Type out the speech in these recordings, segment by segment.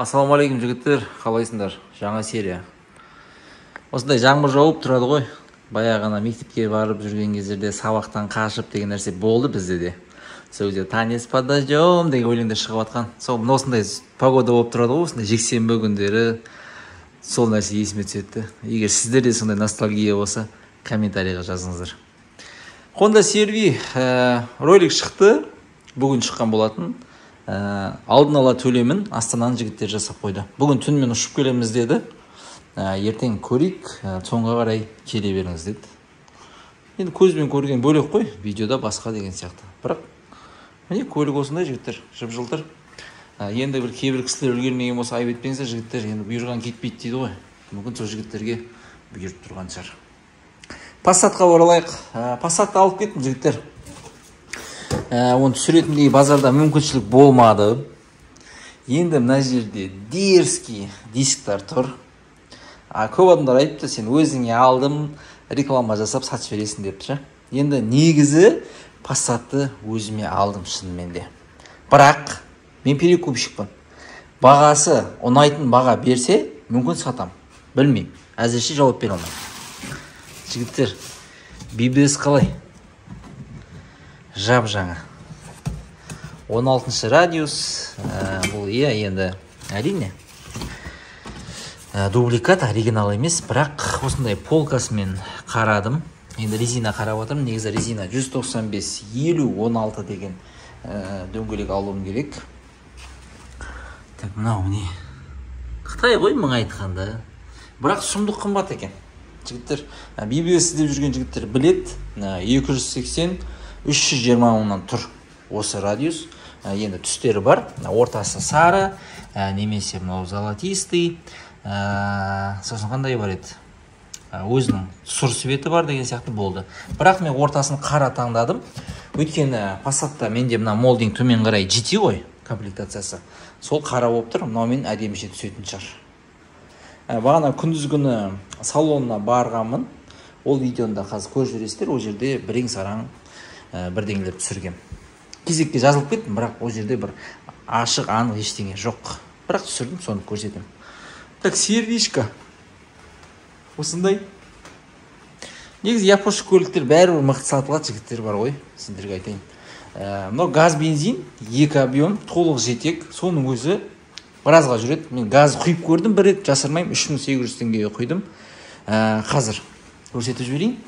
Ассалаумағалейкум жігіттер, қалайсыңдар? Жаңа серия. Осындай жаңбыр жауып тұрады ғой. Баяғы ана мектепке барып жүрген кездерде сабақтан қашып деген нәрсе болды бізде де. Сол кезде танец под дождем деген өлеңдер шығып жатқан. Сол мына осындай погода болып тұрады ғой, осындай жексенбі күндері сол нәрсе есіме түседі. Егер сіздерде сондай ностальгия болса, комментарийға жазыңыздар. Honda CR-V ролик шықты, бүгін шыққан болатын. Алдын ала төлемін Астананың жігіттері жасап қойды. Бүгін түнімен ұшып келеміз деді. Ертең көрейік, соңға қарай келе беріңіз деді. Енді көзбен көрген бөлек қой, видеода басқа деген сияқты. Бірақ міне көлік осындай жігіттер, жып-жылтыр. Енді бір кейбір кісілер үлгермеген болса айып етпеңіздер жігіттер, енді бұйырған кетпейді дейді ғой. Мүмкін сол жігіттерге бұйырып тұрған шығар. Passatқа оралайық. Passatты алып кеттім жігіттер. Оны түсіретіндей базарда мүмкіншілік болмады. Енді мына жерде дерзкий дисктар тұр. Көп адамдар айтыпты, сен өзіңе алдым, реклама жасап сатып жібересің депті ше. Енді негізі Passatты өзіме алдым шынымен де. Бірақ мен перекупщикпін. Бағасы ұнайтын баға берсе, мүмкін сатам. Білмеймін. Әзірше жауап бере алмаймын. Жігіттер, BBS қалай? Жап-жаңа. 16-шы радиус. Бұл енді әрине дубликат, оригинал емес, бірақ осындай полкасымен қарадым. Енді резина қарап отырмын. Негізі резина 195 50 16 деген дөңгелек алуым керек. Так, мынау не? Қытай ғой мың айтқанда. Бірақ сұмдық қымбат екен. Жігіттер, BBS іздеп жүрген жігіттер білет, 280 320 мыңнан тұр осы радиус. Енді түстері бар. Ортасы сары, немесе мынау золотистый, сосын қандай бар еді? Өзінің сұр цветі бар деген сияқты болды. Бірақ мен ортасын қара таңдадым. Өйткені Passatта менде мына молдинг төмен қарай GT ғой комплектациясы. Сол қара болып тұр, мынаумен әдеміше түсетін шығар. Бағана күндіз күні салонына барғанмын. Ол видеоны да қазір көріп жүресіздер. Ол жерде бірең-сараң бірдеңелер түсіргем. Кезекке жазылып кеттім, бірақ ол жерде бір ашық, анық ештеңе жоқ. Бірақ түсірдім, соны көрсетемін. Так, сервишка. Осындай. Негізі японшы көліктер бәрібір мықты сатылады жігіттер бар ғой, сендерге айтайын. Мынау газ бензин, 2 объем, толық жетек, соның өзі біразға жүреді. Мен газ құйып көрдім бір рет, жасырмаймын, 3800 теңгеге құйдым. Қазір көрсетіп жіберейін.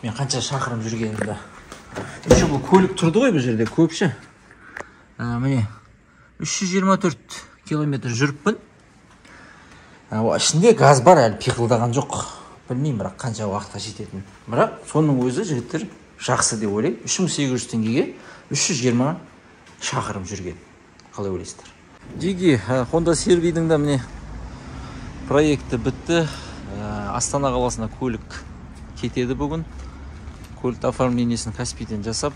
Мен қанша шақырым жүргенімді. Еще бұл көлік тұрды ғой бұл жерде көпші. Міне 324 километр жүріппін. Ішінде газ бар, әлі пиқылдаған жоқ. Білмеймін бірақ қанша уақытқа жететін. Бірақ соның өзі жігіттер жақсы деп ойлаймын. 3800 теңгеге 320 шақырым жүрген. Қалай ойлайсыздар? Жеке Honda CR-V-дің де міне проекті бітті. Астана қаласына көлік кетеді бүгін. Көлік оформлениесін Каспийден жасап,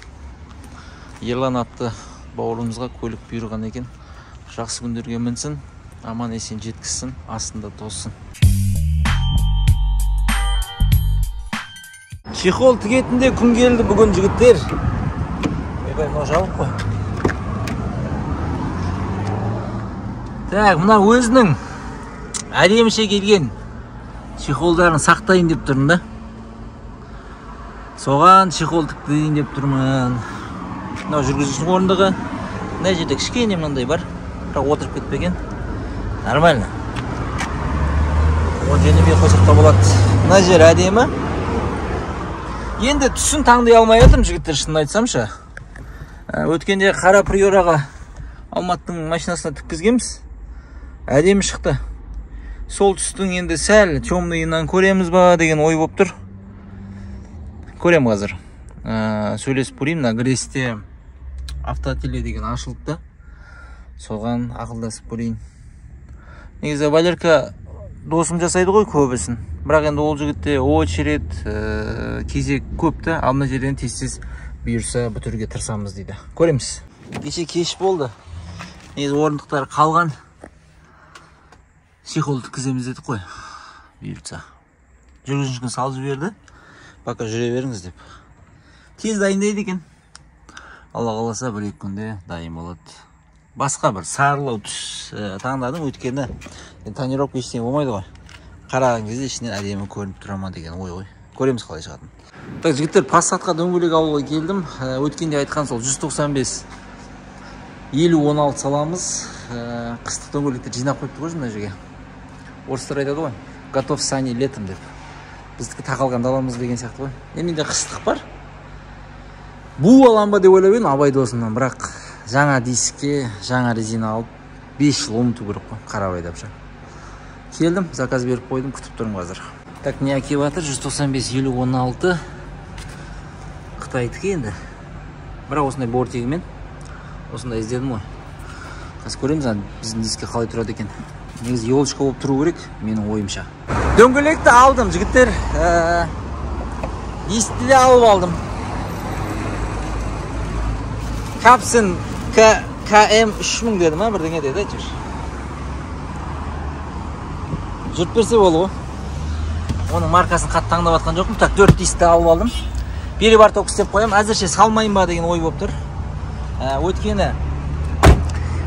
Ерлан атты бауырымызға көлік бұйырған екен. Жақсы күндерге мінсін, аман есен жеткізсін, астында тоссын. Чехол тігетінде күн келді бүгін жігіттер. Ойбай, мынау жабық қой. Так, мына өзінің әдеміше келген чехолдарын сақтайын деп тұрмын да. Соған чехол тіктейін деп тұрмын. Мынау жүргізушінің орындығы. Мына жерде кішкене мынандай бар, бірақ отырып кетпеген. Нормально. Оны жөндемей қойсақ та болады. Мына жер әдемі. Енді түсін таңдай алмай отырмын жігіттер, шынын айтсамшы. Өткенде қара Приораға Алматының машинасына тіккізгенбіз. Әдемі шықты. Сол түстің енді сәл темныйынан көреміз ба деген ой болып тұр. Көрем қазір. Сөйлесіп көрейін. Мына Гресте автотеле деген ашылыпты. Соған ақылдасып көрейін. Негізі Валерка досым жасайды ғой көбісін. Бірақ енді ол жігітте очередь, кезек көп та. Ал мына жерден тез-тез бұйырса бітіруге тырысамыз дейді. Көреміз. Кеше кеш болды. Негізі орындықтар қалған. Чехол тіккіземіз дедік қой. Бұйыртса. Жүргізушіні салып жіберді. Пока жүре беріңіз деп. Тез дайындайды екен. Алла қаласа бір-екі күнде дайын болады. Басқа бір сарылау түс таңдадым, өйткені тонировка ештеңе болмайды ғой. Қараған кезде ішінен әдемі көрініп тұра ма деген ой ғой. Көреміз қалай шығатынын. Так, жігіттер, Passatқа дөңгелек алуға келдім. Өткенде айтқан сол 195 50 16 саламыз. Қыстық дөңгелекті жинап қойыпты ғой мына жерге. Орыстар айтады ғой, готов сани летом деп. Біздікі тақалғанда аламыз деген сияқты ғой. Енді менде қыстық бар. Бу алам ба деп ойлап едім Абай досымнан, бірақ жаңа дискке, жаңа резина алып 5 жыл ұмыту керек қой, қарап айдап ше. Келдім, заказ беріп қойдым, күтіп тұрмын қазір. Так, не әкеліп жатыр? 195 50 16 қытайдікі енді. Бірақ осындай бортигімен осындай іздедім ғой. Қазір көреміз, біздің диске қалай тұрады екен. Негізі елочка болып тұру керек, менің ойымша. Дөңгелекті алдым, жігіттер. Дискті де алып алдым. Капсен КМ 3000 деді ма, бірдеңе деді әйтеуір. Жүріп берсе болды ғой. Оның маркасын қатты таңдап жатқан жоқпын. Так, 4 дискті алып алдым. Переборток істеп қоямын. Әзірше салмайын ба деген ой болып тұр. Өйткені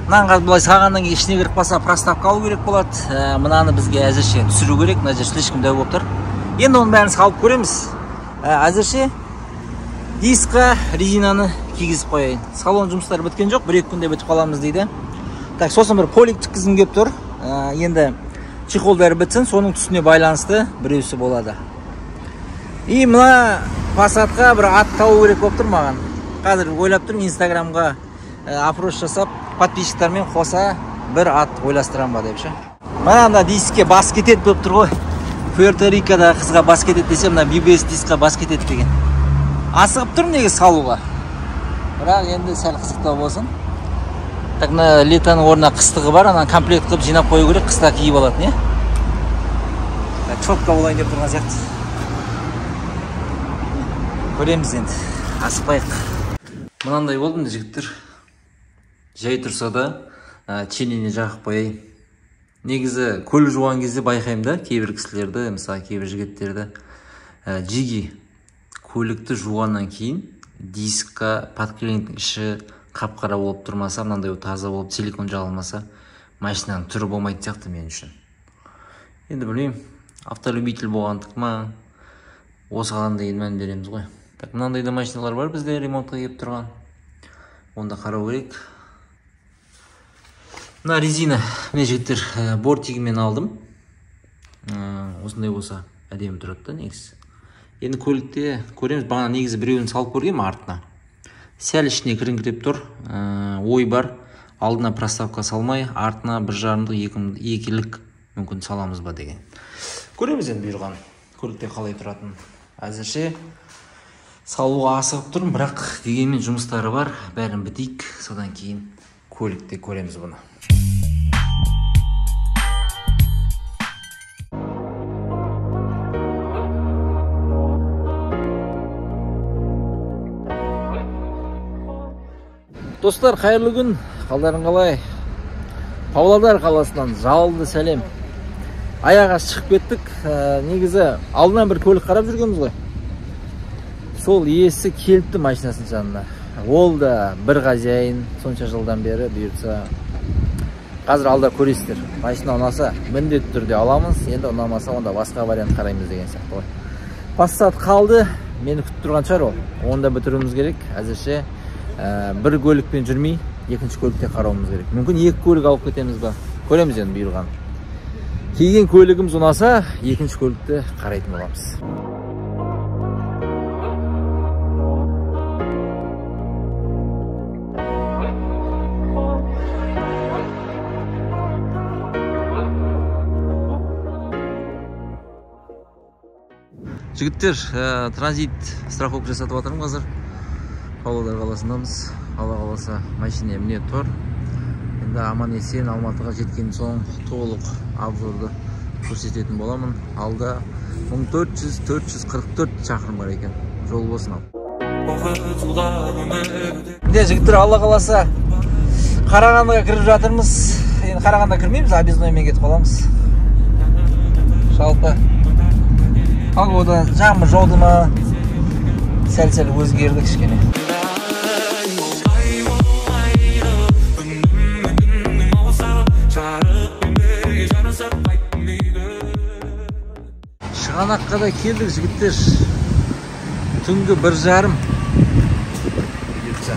мынаны қазір былай салғаннан кейін ішіне кіріп қалса проставка алу керек болады. Мынаны бізге әзірше түсіру керек. Мына жер слишком дәу болып тұр. Енді оның бәрін салып көреміз. Әзірше дискқа резинаны кигізіп қояйын. Салон жұмыстары біткен жоқ, 1-2 күнде бітіп қаламыз дейді. Так, сосын бір полик тіккізгім келіп тұр. Енді чехолдары бітсін, соның түсіне байланысты біреусі болады. И мына Passatқа бір ат табу керек болып тұр маған. Қазір ойлап тұрмын, Инстаграмға опрос жасап, подписчиктармен қоса бір ат ойластырам ба деп ше. Мына дискке бас кетеді болып тұр ғой. Пуэрто-Рикода қызға бас кетеді десе, мына BBS дискқа бас кетеді деген. Асығып тұрмын неге салуға. Бірақ енді сәл қызықтау болсын. Так, мына летаның орнына қыстығы бар, ананы комплект қылып жинап қою керек, қыста киіп алатын, иә? Так, четко болайын деп тұрған сияқты. Көреміз енді, асықпайық. Мынандай болды міне жігіттер. Жай тұрса да ченіне жағып қояйын. Негізі көлік жуған кезде байқаймын да, кейбір кісілерді, мысалы кейбір жігіттерді, жиги көлікті жуғаннан кейін дискқа подкрыльниктің іші қап-қара болып тұрмаса, мынандай таза болып силикон жағылмаса, машинаның түрі болмайтын сияқты мен үшін. Енді білмеймін, автолюбитель болғандық ма, осыған дейін мән береміз ғой. Так, мынандай да машиналар бар бізде ремонтқа келіп тұрған. Онда қарау керек. Мына резина, міне жігіттер, бортигімен алдым. Осындай болса әдемі тұрады да негізі. Енді көлікте көреміз, бағана негізі біреуін салып көргенмін артына. Сәл ішіне кіріңкіреп тұр. Ой бар, алдына проставка салмай, артына 1,5-лік, 2-лік мүмкін саламыз ба деген. Көреміз енді бұйырған көлікте қалай тұратынын. Әзірше салуға асығып тұрмын, бірақ дегенмен жұмыстары бар, бәрін бітейік, содан кейін көлікте көреміз бұны. Достар, қайырлы күн, қалдарың қалай? Павлодар қаласынан жалынды сәлем. Аяқ асты шығып кеттік. Негізі алдынан бір көлік қарап жүргенбіз ғой. Сол иесі келіпті машинасының жанына. Ол да бір хозяин, сонша жылдан бері бұйыртса. Қазір алда көресіздер. Машина ұнаса міндетті түрде аламыз, енді ұнамаса онда басқа вариант қараймыз деген сияқты ғой. Passat қалды, мені күтіп тұрған шығар ол. Оны да бітіруіміз керек. Әзірше бір көлікпен жүрмей, екінші көлікте қарауымыз керек. Мүмкін екі көлік алып кетеміз ба? Көреміз енді бұйырған. Келген көлігіміз ұнаса, екінші көлікті қарайтын боламыз. Жігіттер, транзит страховка жасатып жатырмын қазір. Павлодар қаласындамыз. Алла қаласа машина міне тұр. Енді аман есен Алматыға жеткен соң толық обзорды көрсететін боламын. Алда 1400-444 шақырым бар екен. Жол болсын ал. Міне жігіттер, Алла қаласа Қарағандыға кіріп жатырмыз. Енді Қарағандыға кірмейміз, объездноймен кетіп қаламыз. Жалпы погода жаңбыр жауды ма, сәл-сәл өзгерді кішкене. Шығанаққа да келдік, жігіттер. Түнгі 1:30. Бұйыртса.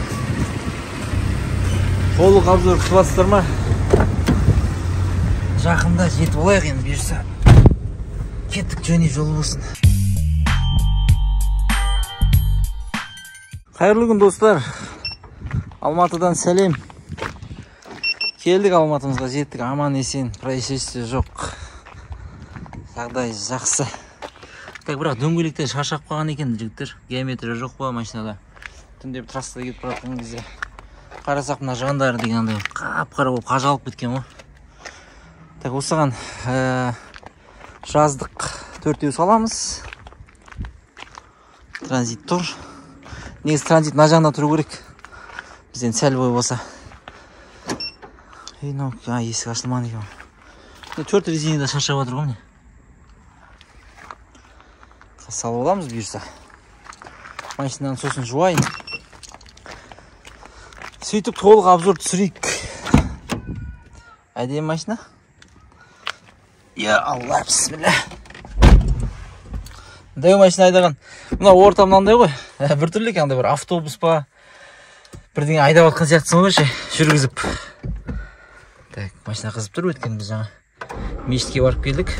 Толық обзор күтіп жатсыздар ма? Жақында жетіп алайық енді, бұйырса. Кеттік, жөне жолы болсын. Қайырлы күн, достар. Алматыдан сәлем. Келдік, Алматымызға жеттік, аман есен, происшествие жоқ. Жағдай жақсы. Так, бірақ дөңгелектер шаршап қалған екен, жігіттер. Геометрия жоқ па машинада? Түнде трассада кетіп бара жатқан кезде қарасақ, мына жандары деген андай қап-қара болып қажалып кеткен ғой. Так, осыған жаздық 4 саламыз. Транзит тұр. Негізі транзит мына жағында тұру керек. Бізден сәл бой болса. Ей, мынау, есік ашылмаған екен. 4 резина да шаршап жатыр ғой міне. Салып аламыз бұйырса. Машинаны сосын жуайын. Сөйтіп толық обзор түсірейік. Әдемі машина. Я Алла, бісміллә. Дәу машина айдаған. Мына орта мынандай ғой. Біртүрлі екен, андай бір автобус па, бірдеңе айдап жатқан сияқтысың ғой ше, жүргізіп. Так, машина қызып тұр, өйткені біз жаңа мешітке барып келдік.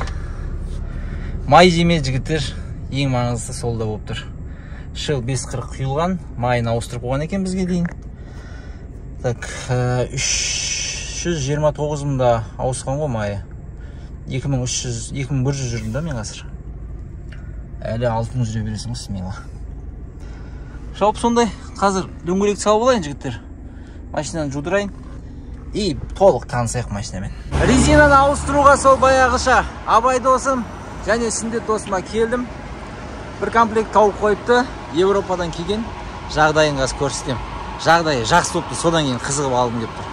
Май жемеді, жігіттер. Ең маңыздысы сол да болып тұр. Shell 540 құйылған, майын ауыстырып қойған екен бізге дейін. Так, 329 мыңда ауысқан ғой майы. 2300, 2100 жүрдім да мен қазір. Әлі 6000 жүре бересің ғой, смело. Жалпы сондай, қазір дөңгелекті салып алайын, жігіттер. Машинаны жудырайын. И толық танысайық машинамен. Резинаны ауыстыруға сол баяғыша Абай досым және Сүндет досыма келдім. Бір комплект тауып қойыпты, Европадан келген. Жағдайын қазір көрсетемін. Жағдайы жақсы болыпты, содан кейін қызығып алдым деп тұр.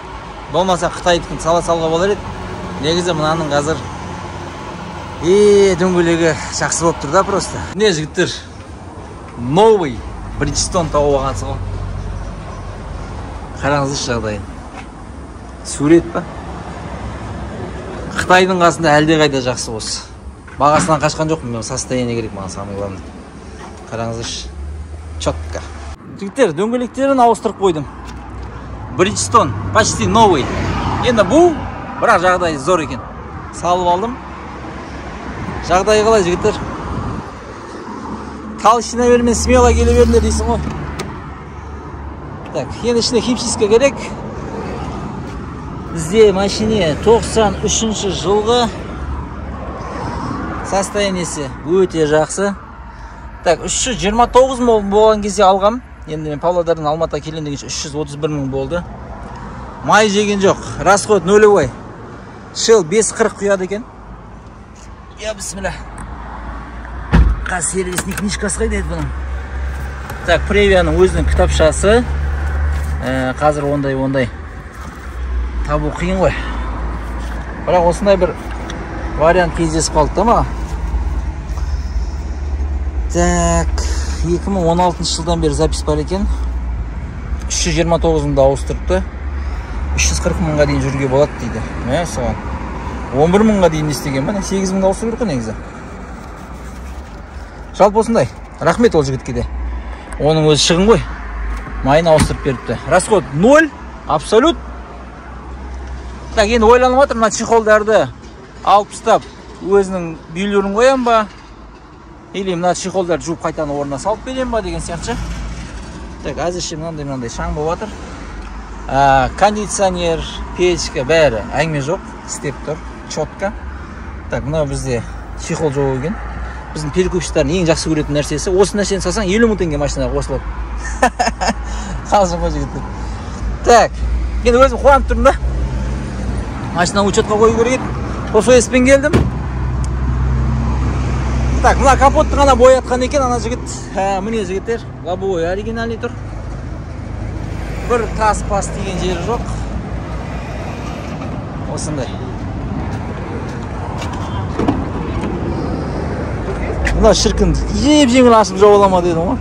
Болмаса Қытайдікін сала салға болар еді. Негізі мынаның қазір дөңгелегі жақсы болып тұр да просто. Міне, жігіттер, новый Bridgestone тауып алғансың ғой. Қараңыздаршы жағдайын. Сурет па? Қытайдың қасында әлдеқайда жақсы осы. Бағасынан қашқан жоқпын мен, состояние керек маған, самый главный. Қараңыздаршы, четко. Жігіттер, дөңгелектерін ауыстырып қойдым. Bridgestone почти новый. Енді бұл, бірақ жағдайы зор екен. Салып алдым. Жағдайы қалай, жігіттер? Толщина бермен смело келе беріңдер дейсің ғой. Так, енді ішіне химчистка керек. Бізде машине 93 жылғы. Состояниесі өте жақсы. Так, 329 мың болған кезде алғам. Енді мен Павлодардан Алматыға келем дегенше 331 мың болды. Май жеген жоқ. Расход нулевой. Shell 540 құяды екен. Я бісміллә. Қазір сервисный книжкасы қайда еді бұның? Так, Превияның өзінің кітапшасы. Қазір ондай табу қиын ғой. Бірақ осындай бір вариант кездесіп қалды да маған. Так, 2016 жылдан бері запись бар екен. 329 мыңды ауыстырыпты. 340 мыңға дейін жүруге болады дейді. Мә, соған. 11 мыңға дейін істеген ба? 8 мыңды ауыстыру керек қой негізі. Жалпы осындай. Рахмет ол жігітке де. Оның өзі шығын ғой. Майын ауыстырып беріпті. Расход 0, абсолют. Так, енді ойланып жатырмын, мына чехолдарды алып тастап өзінің бүйілерін қоям ба? Или мына чехолдарды жуып қайтадан орнына салып берем ба деген сияқты. Так, әзірше мынандай шаң болып жатыр. Кондиционер, печка, бәрі әңгіме жоқ, істеп тұр, четко. Так, мынау бізде чехол жоқ екен. Біздің перекупщиктардың ең жақсы көретін нәрсесі, осы нәрсені салсаң 50 мың теңге машинаға қосылады. Қалжың ғой, жігіттер. Так, енді өзім қуанып тұрмын да. Машинаны учетқа қою керек еді. ПФС-пен келдім. Так, мына капотты ғана боятқан екен ана жігіт. Міне, жігіттер, лобовой оригинальный тұр. Бір тас пас деген жері жоқ. Осындай. Мына шіркін жеп-жеңіл ашып жауа ала ма дедім ғой.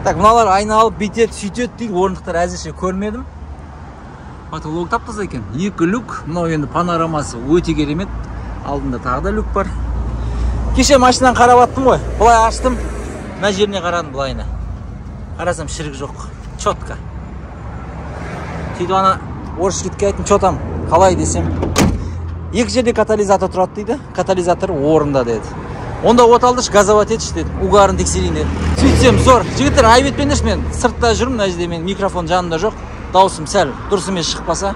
Так, мыналар айналып бүйтеді, сөйтеді дейді, орындықтар әзірше көрмедім. Потолок тап-таза екен. 2 люк. Мынау енді панорамасы өте керемет. Алдында тағы да люк бар. Кеше машинаны қарап аттым ғой. Былай аштым. Мына жеріне қарадым былайына. Қарасам шірік жоқ. Четко. Сөйтіп ана орыс жігітке айттым, че там, қалай десем. Екі жерде катализатор тұрады дейді. Катализатор орында деді. Онда от алдыршы, газовать етші деді. Угарын тексерейін деді. Сөйтсем зор. Жігіттер, айып етпеңдерші, мен сыртта жүрмін, мына жерде мен микрофон жанымда жоқ. Дауысым сәл дұрыс емес шықпаса,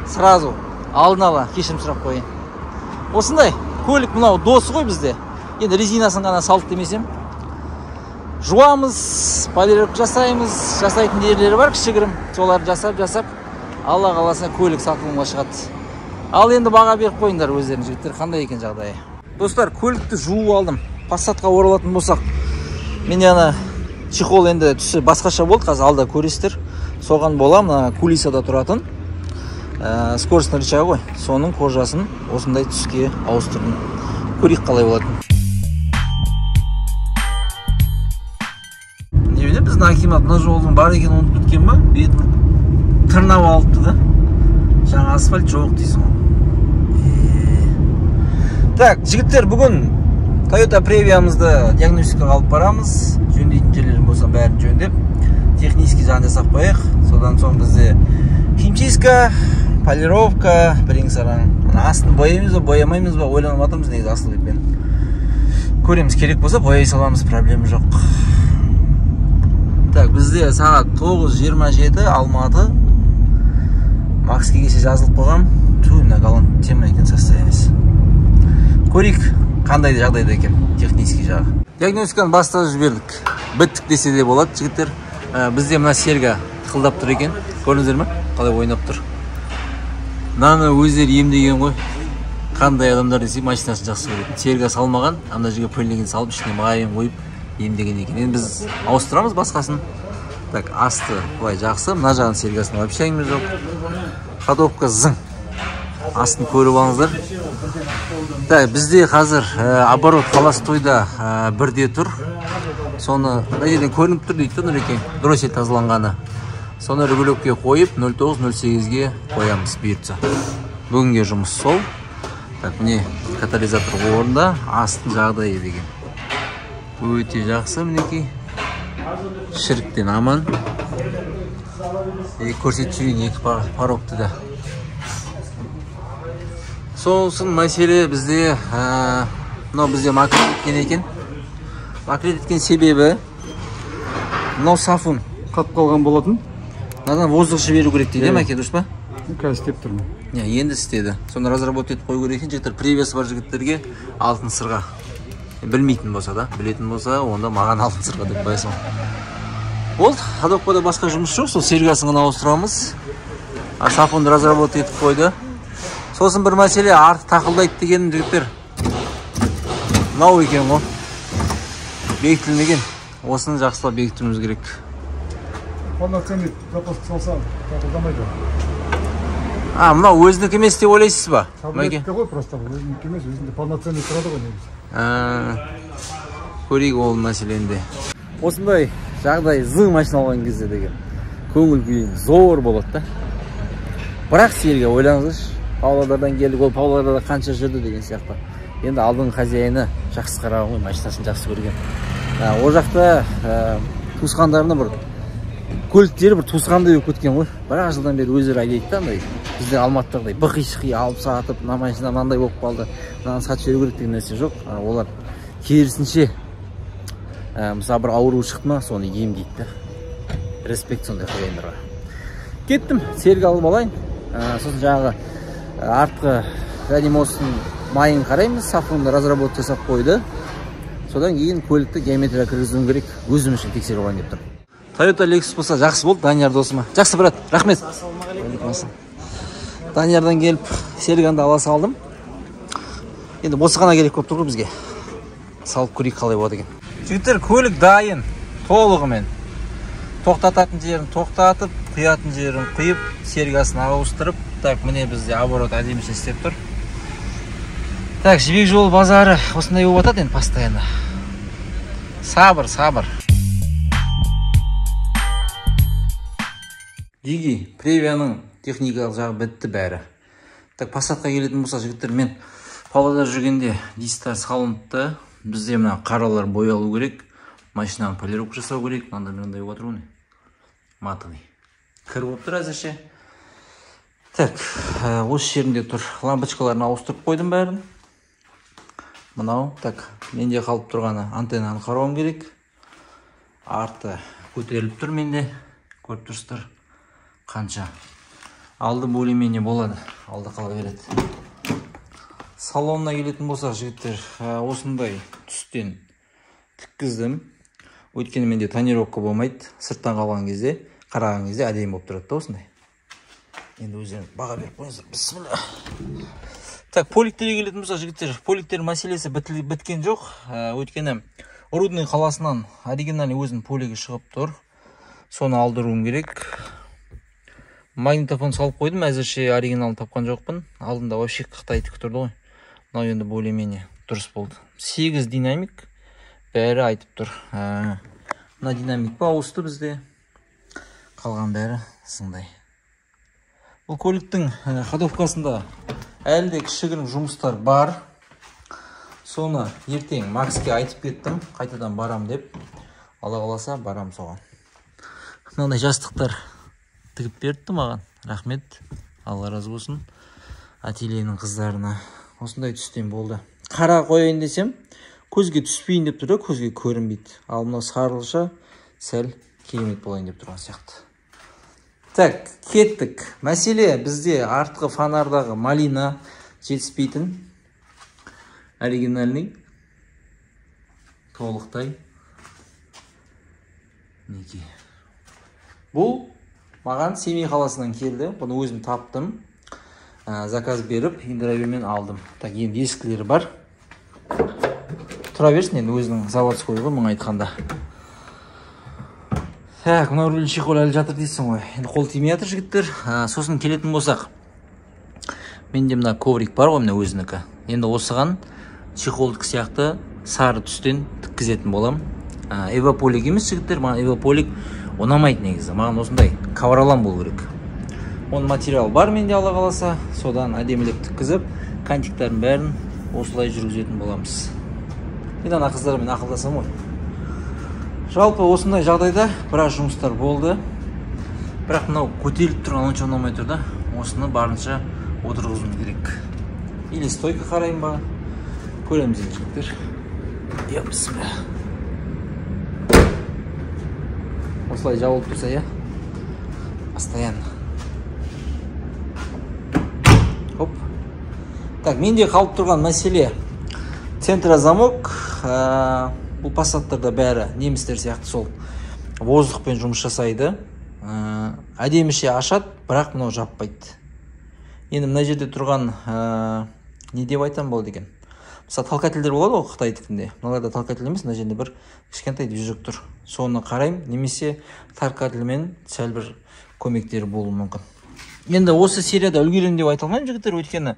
сразу алдын ала кешірім сұрап қояйын. Осындай көлік мынау досы ғой бізде. Енді резинасын ғана салды демесем. Жуамыз, полировка жасаймыз, жасайтын жерлері бар кішігірім. Соларды жасап, Алла қаласа көлік сатылымға шығады. Ал енді баға беріп қойыңдар өздерің, жігіттер, қандай екен жағдайы. Достар, көлікті жуып алдым. Passatқа оралатын болсақ, менде ана чехол енді түсі басқаша болды, қазір алда көресіздер. Соған бола мына кулисада тұратын скоростный рычаг ғой, соның кожасын осындай түске ауыстырдым. Көрейік қалай болатын. Не білем, біздің акимат мына жолдың бар екенін ұмытып кеткен ба? Бетін тырнап алыпты да. Жаңа асфальт жоқ дейсің ғой. Так, жігіттер, бүгін Toyota Previa-мызды диагностикаға алып барамыз. Жөндейтін жерлерін болса бәрін жөндеп, технический жағын жасап қояйық. Содан соң бізде химчистка, полировка, бірен-саран. Астын бояймыз ба, боямаймыз ба, ойланып жатырмыз негізі Асылбекпен. Көреміз, керек болса бояй саламыз, проблема жоқ. Так, бізде сағат 9:27 Алматы. Макске кеше жазылып қойғам. Ту, мына галант тема екен состояниесі. Көрейік, қандай жағдайда екен технический жағы. Диагностиканы бастап жібердік. Біттік десе де болады, жігіттер. Бізде мына серга тықылдап тұр екен. Көрдіңіздер ме? Қалай ойнап тұр. Мынаны өздері емдеген ғой. Қандай адамдар десе машинасын жақсы көретін. Серга салмаған, ана жерге пыльнигін салып, ішіне майын қойып емдеген екен. Енді біз ауыстырамыз басқасын. Так, асты былай жақсы. Мына жағын сергасына вообще әңгіме жоқ. Ходовка зың. Астын көріп алыңыздар. Так, бізде қазір оборот холостойда бірде тұр. Соны мына жерден көрініп тұр дейді Нұреке. Дроссель тазаланғаны. Соны регулировкаға қойып 0.9-0.8-ге қоямыз бұйыртса. Бүгінге жұмыс сол. Так, міне катализатор орында, астын жағдайы деген. Өте жақсы мінекей. Шіріктен аман. Көрсетіп жіберейін екі парокты да. Сосын мәселе бізде, мынау бізде макрет еткен екен. Макрет еткен себебі мынау сафун қатып қалған болатын. Мынадан воздух жіберу керек дейді, Мәке, дұрыс па? Қазір істеп тұрмын. Енді істеді. Соны разработка етіп қою керек екен. Жігіттер, превьюсы бар жігіттерге алтын сырға. Білмейтін болса да, білетін болса, онда маған алтын сырға деп қоясың. Болды, ходовкада басқа жұмыс жоқ, сол сергасын ғана ауыстырамыз. Сафонды разработка етіп қойды. Сосын бір мәселе, арты тақылдайды дегенім, жігіттер. Мынау екен ғой. Бекітілмеген. Осыны жақсылап бекітуіміз керек. Полноценный запуск салса, тақылдамайды. Мынау өзінікі емес деп ойлайсыз ба? Таблетка ғой, просто өзінікі емес, өзінде полноценный тұрады ғой негізі. Көрейік ол мәселені де. Осындай жағдай зың машина алған кезде деген көңіл күйің зор болады да. Бірақ серге ойлаңыздаршы, Павлодардан келдік, ол Павлодарда қанша жүрді деген сияқты. Енді алдыңғы хозяины жақсы қараған ғой, машинасын жақсы көрген. Ол жақта туысқандарына бір көліктері бір туысқандай болып кеткен ғой. Біраз жылдан бері өздері айдайды да андай. Бізде Алматыдағыдай бықи-шықи алып сатып, мына машина мынандай болып қалды, мынаны сатып жіберу керек деген нәрсе жоқ. Олар керісінше, мысалы бір ауру шықты ма, соны емдейді да. Респект сондай хозяиндарға. Кеттім, серік алып алайын. Сосын жаңағы артқы задний мосттың майын қараймыз, сафонды разработка жасап қойды. Содан кейін көлікті геометрияға кіргізуім керек, өзім үшін тексеріп алайын деп тұрмын. Toyota Lexus болса жақсы болды, Данияр досыма. Жақсы, брат, рахмет. Ассалаумағалейкум. Даниярдан келіп серіганды ала салдым. Енді осы ғана керек болып тұр ғой бізге. Салып көрейік қалай болады екен. Жігіттер, көлік дайын, толығымен. Тоқтататын жерін тоқтатып, құятын жерін құйып, сергасын ауыстырып. Так, міне бізде оборот әдеміше істеп тұр. Так, Жібек жолы базары осындай болып жатады енді постоянно. Сабыр, сабыр. Диги, Превияның техникалық жағы бітті бәрі. Так, Passatқа келетін болса, жігіттер, мен Павлодар жүргенде дисктар салыныпты. Бізде мына қаралар боялу керек, машинаны полировка жасау керек. Мынандай мынандай болып жатыр ғой, матовый. Кір болып тұр әзірше. Так, осы жерінде тұр. Лампочкаларын ауыстырып қойдым бәрін. Мынау, так, менде қалып тұрғаны антеннаны қарауым керек. Арты көтеріліп тұр менде. Көріп тұрсыздар. Қанша. Алды более-менее болады. Алды қала береді. Салонына келетін болсақ, жігіттер, осындай түстен тіккіздім. Өйткені менде тонировка болмайды. Сырттан қалған кезде, қараған кезде әдемі болып тұрады да осындай. Енді өздеріңіз баға беріп қойыңыздар. Бісміллә. Так, поликтерге келетін болсақ, жігіттер, поликтер мәселесі біткен жоқ. Өйткені Рудный қаласынан оригинальный өзінің полигі шығып тұр. Соны алдыруым керек. Магнитофон салып қойдым, әзірше оригиналын тапқан жоқпын. Алдында вообще қытайдікі тұрды ғой. Мынау енді более-менее дұрыс болды. 8 динамик, бәрі айтып тұр. Мына динамик па ауысты бізде. Қалған бәрі сындай. Бұл көліктің ходовкасында әлі де кішігірім жұмыстар бар. Соны ертең Макске айтып кеттім, қайтадан барам деп. Алла қаласа барам соған. Мынандай жастықтар тігіп беріпті маған. Рахмет. Алла разы болсын. Ательенің қыздарына. Осындай түстен болды. Қара қояйын десем, көзге түспейін деп тұр, көзге көрінбейді. Ал мынау сарылша сәл керемет болайын деп тұрған сияқты. Так, кеттік. Мәселе бізде артқы фонардағы малина жетіспейтін. Оригинальный. Толықтай. Неге? Бұл маған Семей қаласынан келді. Бұны өзім таптым. Заказ беріп, индрайвермен алдым. Так, енді ескілері бар. Тұра берсін енді өзінің заводской ғой, мұны айтқанда. Так, мынау руль чехол әлі жатыр дейсің ғой. Енді қол тимей жатыр жігіттер. Сосын келетін болсақ, менде мына коврик бар ғой, мына өзінікі. Енді осыған чехолдікі сияқты сары түстен тіккізетін болам. Эвополик емес жігіттер, маған эвополик ұнамайды негізі. Маған осындай ковролан болу керек. Оның материал бар менде, Алла қаласа, содан әдемілеп тіккізіп, кантиктардың бәрін осылай жүргізетін боламыз. Енді ана қыздармен ақылдасам ғой. Жалпы осындай жағдайда біраз жұмыстар болды. Бірақ мынау көтеріліп тұрған онша ұнамай тұр да. Осыны барынша отырғызуым керек. Или стойка қарайын ба? Көреміз енді жігіттер. Я бісміллә. Осылай жабылып тұрса, иә? Постоянно. Хоп. Так, менде қалып тұрған мәселе центрозамок. Бұл Passat'тарда бәрі немістер сияқты сол воздухпен жұмыс жасайды. Әдеміше ашады, бірақ мынау жаппайды. Енді мына жерде тұрған не деп айтам болды екен? Мысалы, толкательдер болады ғой қытайдікінде. Мыналарда толкатель емес, мына жерде бір кішкентай движок тұр. Соны қараймын, немесе толкательмен сәл бір көмектері болуы мүмкін. Енді осы серияда үлгеремін деп айта алмаймын жігіттер, өйткені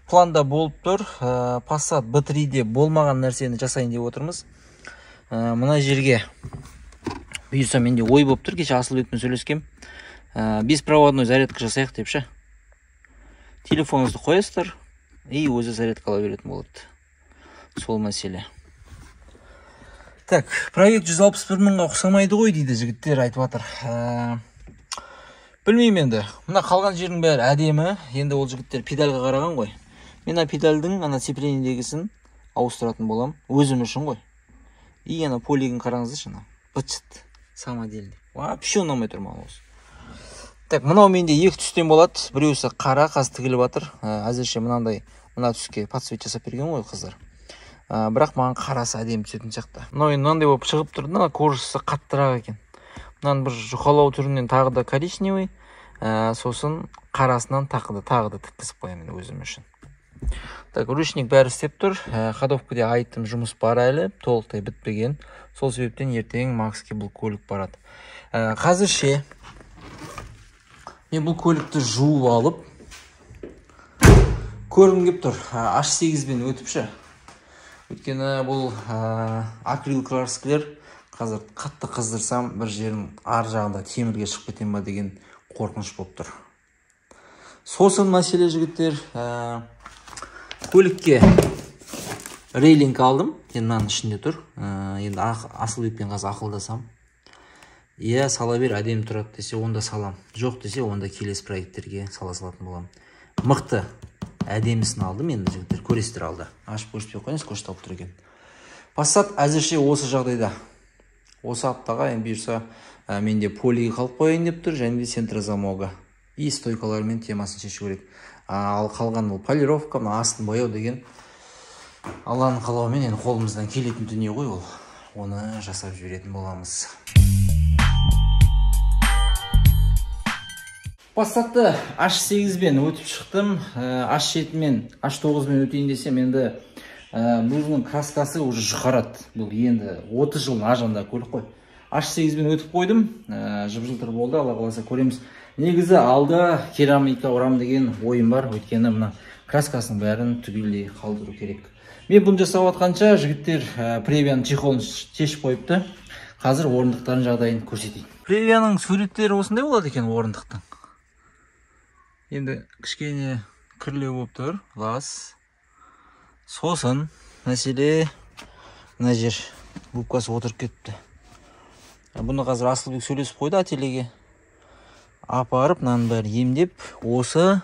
планда болып тұр. Passat B3-де болмаған нәрсені жасайын деп отырмыз. Мына жерге бұйырса менде ой болып тұр, кеше Асылбекпен сөйлескем. Беспроводной зарядка жасайық деп ше. Телефоныңызды қоясыздар, и өзі зарядка ала беретін болады. Сол мәселе. Так, проект 161 мыңға ұқсамайды ғой дейді жігіттер, айтып жатыр. Білмеймін енді. Мына қалған жердің бәрі әдемі. Енді ол жігіттер педальға қараған ғой. Мен ана педальдің ана сцеплениедегісін ауыстыратын болам. Өзім үшін ғой. И ана полигін қараңыздаршы, ана быт-шыт самодельный. Вообще ұнамай тұр маған осы. Так, мынау менде екі түстен болады. Біреусі қара, қазір тігіліп жатыр. Әзірше мынандай, мына түске подсвет жасап берген ғой қыздар. Бірақ маған қарасы әдемі түсетін сияқты. Мынау енді мынандай болып шығып тұр да, кожасы қаттырақ екен. Мынаның бір жұқалау түрінен тағы да коричневый, сосын қарасынан тағы да тіккізіп қоямын өзім үшін. Так, ручник бәрі істеп тұр. Ходовкада айттым, жұмыс бар әлі, толықтай бітпеген. Сол себептен ертең Макске бұл көлік барады. Қазірше мен бұл көлікті жуып алып көргім кеп тұр. H8-бен өтіп ше. Өйткені бұл акрил краскілер қазір қатты қыздырсам бір жерін ар жағында темірге шығып кетем ба деген қорқыныш болып тұр. Сосын мәселе жігіттер, көлікке Рейлинг алдым. Енді мынаның ішінде тұр. Енді Асылбекпен қазір ақылдасам. Иә, сала бер, әдемі тұрады десе, онда салам. Жоқ десе, онда келесі проекттерге сала салатын боламын. Мықты әдемісін алдым енді, жігіттер, көресіздер алда. Ашып көрсетпей қояйын, скотч тауып тұр екен. Passat әзірше осы жағдайда. Осы аптаға енді бұйырса, менде полиге қалып қояйын деп тұр, және де центрозамогы. И стойкалармен темасын шешу керек. Ал қалған ол полировка, мына астын бояу деген Алланың қалауымен енді қолымыздан келетін дүние ғой ол. Оны жасап жіберетін боламыз. Passatты H8-бен өтіп шықтым. H7-мен, H9-мен өтейін десем, енді бұның краскасы уже жұқарады. Бұл енді 30 жылдың ар жағындағы көлік қой. H8-бен өтіп қойдым. Жып-жылтыр болды, Алла қаласа көреміз. Негізі алда керамика ұрам деген ойым бар. Өйткені мына краскасының бәрін түгелдей қалдыру керек. Мен бұны жасап жатқанша жігіттер Превияның чехолын шешіп қойыпты. Қазір орындықтардың жағдайын көрсетейін. Превияның суреттері осындай болады екен орындықтың. Енді кішкене кірлеу болып тұр, лас. Сосын мәселе мына жер губкасы отырып кетіпті. Бұны қазір Асылбек сөйлесіп қойды ательеге. Апарып мынаның бәрін емдеп, осы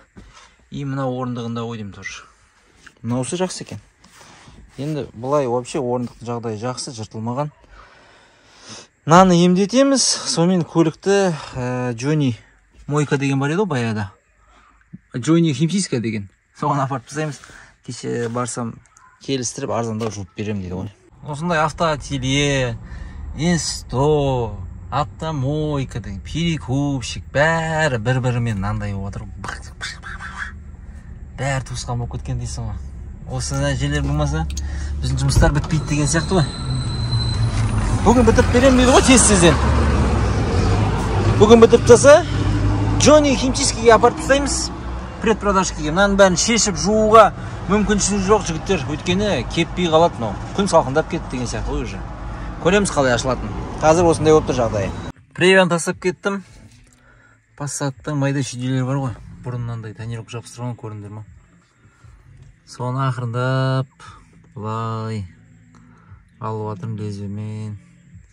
и мына орындығында қойдым тоже. Мынаусы жақсы екен. Енді былай вообще орындықтың жағдайы жақсы, жыртылмаған. Мынаны емдетеміз, сонымен көлікті Джонни мойка деген бар еді ғой баяғыда. Джонни химчистка деген. Соған апарып тастаймыз. Кеше барсам келістіріп арзандау жуып беремін дейді ғой. Осындай автоателье, СТО, автомойка деген, перекупщик, бәрі бір-бірімен мынандай болып отыр. Бәрі туысқан болып кеткен дейсің ғой. Осы жерлер болмаса біздің жұмыстар бітпейді деген сияқты ғой. Бүгін бітіріп беремін дейді ғой тез-тезден. Бүгін бітіріп тастаса, Джонни химчисткіге апарып тастаймыз. Предпродажкіге. Мынаның бәрін шешіп жууға мүмкіншілік жоқ жігіттер. Өйткені кеппей қалады мынау. Күн салқындап кетті деген сияқты ғой уже. Көреміз қалай ашылатын. Қазір осындай болып тұр жағдайы. Превияны тастап кеттім. Passat'тың майда шүйделері бар ғой. Бұрын мынандай тонировка жабыстырған көрдіңдер ма? Соны ақырындап былай алып жатырмын лезвиемен,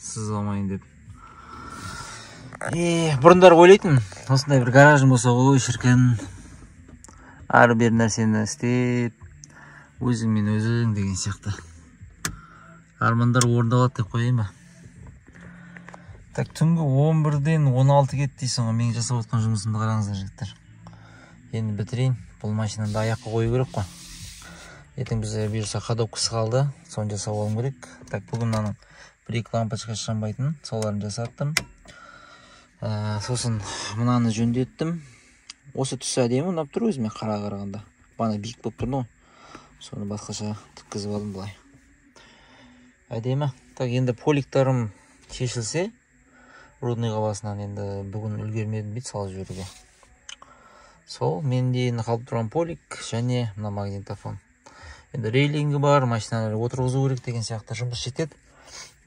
сызып алмайын деп. Бұрындары ойлайтын, осындай бір гаражым болса ғой шіркін, ары бері нәрсені істеп, өзіңмен өзің деген сияқты. Армандар орындалады деп қояйын ба? Так, түнгі 11-ден 16 кетті дейсің ғой. Менің жасап отқан жұмысымды қараңыздар жігіттер. Енді бітірейін, бұл машинаны да аяққа қою керек қой. Ертең бізде бұйырса ходовкасы қалды, соны жасап алуым керек. Так, бүгін мынаның бір екі лампочкасы жанбайтын, соларын жасаттым. Сосын мынаны жөндеттім. Осы түсі әдемі ұнап тұр өзіме қара қарағанда. Бана биік болып тұр ғой. Соны басқаша тіккізіп алдым былай. Әдемі. Так, енді поликтарым шешілсе, Рудный қаласынан енді бүгін үлгермедім бит салып жіберуге. Сол менде енді қалып тұрған полик және мына магнитофон. Енді рейлингі бар, машиналарды отырғызу керек деген сияқты жұмыс жетеді.